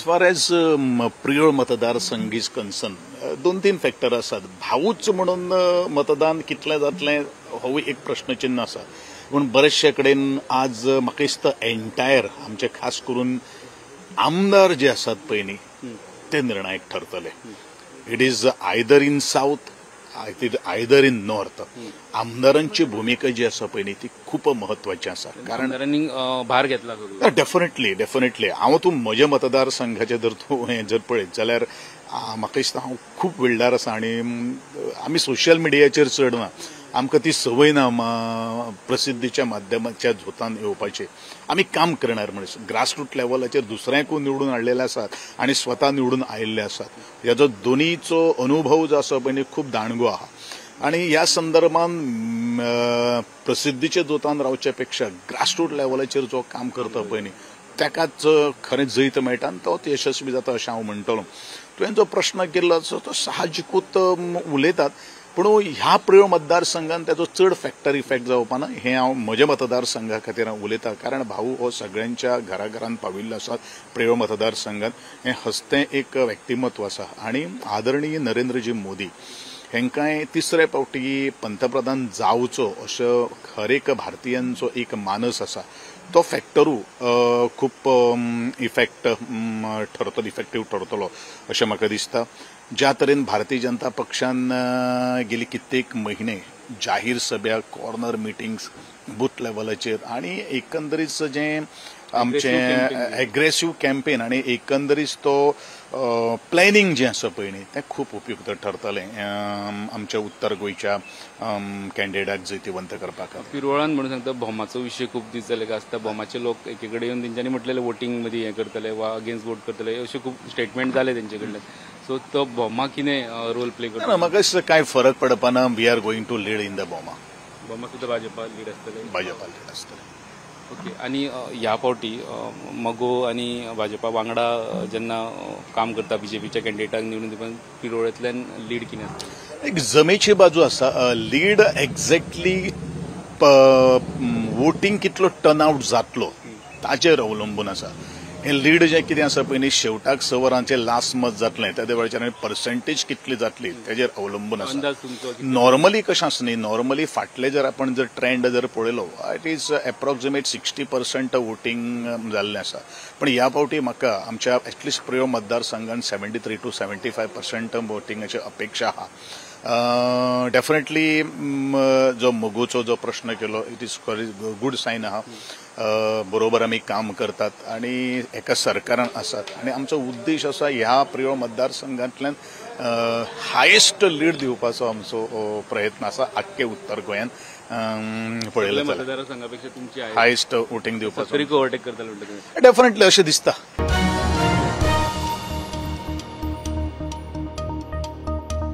far as Priol मतदारसंघ is concern 2-3 factor आसात. भाऊच म्हणून मतदान कितलें जातलें होवूय एक प्रश्नचिन्ह आसा. पूण बरेचशे कडेन आज म्हाका दिसता एन्टायर आमचे खास करून आमदार जे आसात पळय न्ही ते निर्णायक ठरतले. It is either in south either in north. आमदारांची भूमिका जी आसा पळय न्ही ती खूप महत्वाची आसा. कारण भार घेतला डेफिनेटली डेफिनेटली. हांव तूं म्हज्या मतदारसंघाचें जर तूं हें जर पळयत जाल्यार म्हाका दिसता हांव खूब वेळदार आसा आनी आमी सोशल मिडियाचेर चड ना, आमकां ती संवय ना प्रसिद्धीच्या माध्यमाच्या झोतान येवपाची. आमी काम करणार मनीस, ग्रासरूट लेवलाचेर दुसऱ्यांकूय निवडून हाडलेले आसात आनी स्वता निवडून आयिल्ले आसात. ह्याचो दोनीचो अनुभव जो आसा पळय खूब दांडगो आहा आनी ह्या संदर्भान प्रसिद्धीच्या जोतान रावच्या पेक्षा ग्रासरूट लेवलाचेर जो काम करता पळय न्ही ताकाच खरें जैत मेळटा आनी तोच यशस्वी जाता अशें हांव म्हणटलो. तुवें जो प्रश्न केल्लो तो साहजिकूच उलयतात, पूण ह्या प्रियोळ मतदारसंघान ताचो चड फॅक्टर इफेक्ट जावपा ना हें हांव म्हज्या मतदारसंघा खातीर हांव उलयतां. कारण भाऊ हो सगळ्यांच्या घराघरान पाविल्लो आसा. प्रियोळ मतदारसंघात हें हस्तें एक व्यक्तिमत्व आसा आनी आदरणीय नरेंद्रजी मोदी हेंकांय तिसरे फावटी पंतप्रधान जावचो असो हर एक भारतीयांचो एक मानस आसा. तो फॅक्टरू खूब इफेक्ट ठरतलो, इफेक्टीव ठरतलो अशें म्हाका दिसता. ज्या तरेन भारतीय जनता पक्षान गेली कित्येक महिने जाहीर सभा, कॉर्नर मिटिंग्स बूथ लेवलाचेर आनी एकंदरीत जें आमचें एग्रेसीव कॅम्पेन आनी एकंदरीत तो प्लॅनिंग जें आसा पळय न्ही तें खूब उपयुक्त ठरतलें आमच्या उत्तर गोंयच्या कॅन्डिडेटाक जैतिवंत करपाक. पिरोळान म्हणून सांगता भोमाचो विशय खूब दीस जाले आसता. भोमाचे लोक एके कडेन येवन तेंच्यांनी म्हटलेले वोटींग मदीं हें करतले वा अगेन्स्ट वोट करतले अशे खूब स्टेटमेंट जाले तेंचे कडल्यान. सो तो भोमा कितें रोल प्ले करता? म्हाका कांय फरक पडपाना. We are going to lead in the Bhoma. Bhoma सुद्दां भाजपा लीड आसतले, भाजपा लीड आसतले. ओके. आनी ह्या फावटी मगो आनी भाजपा वांगडा जेन्ना काम करता बीजेपीच्या कॅन्डिडेटाक निवडून दिवपाक पिरोळेंतल्यान लीड कितें आसता? एक जमेची बाजू आसा. लीड एक्झॅक्टली वोटींग कितलो टर्नआउट जातलो ताचेर अवलंबून आसा. हें लीड जें कितें आसा पळय न्ही शेवटाक 6 वरांचें लास्ट मत जातलें त्या वेळाचेर आनी पर्सेंटेज कितली जातली तेजेर अवलंबून आसा. नॉर्मली कशें आसा न्ही, नॉर्मली फाटले जर आपण जर ट्रेंड जर पळयलो it is approximate 60% voting जाल्लें आसा. पण ह्या फावटी म्हाका आमच्या एटलिस्ट प्रियोळ मतदारसंघान 73 to 75% वोटिंगाची अपेक्षा आहा. डेफिनेटली जो मगोचो जो प्रश्न केलो it is good Sion आहा. बरोबर आमी काम करतात आनी एका सरकारान आसात आनी आमचो उद्देश आसा ह्या प्रियोळ मतदारसंघांतल्यान हायेस्ट लीड दिवपाचो आमचो प्रयत्न आसा. आख्खे उत्तर गोंयान पळयलें मतदारसंघापेक्षा तुमची हायेस्ट वोटींग दिवपाचो ओवरटेक करतले डेफिनेटली अशें दिसता.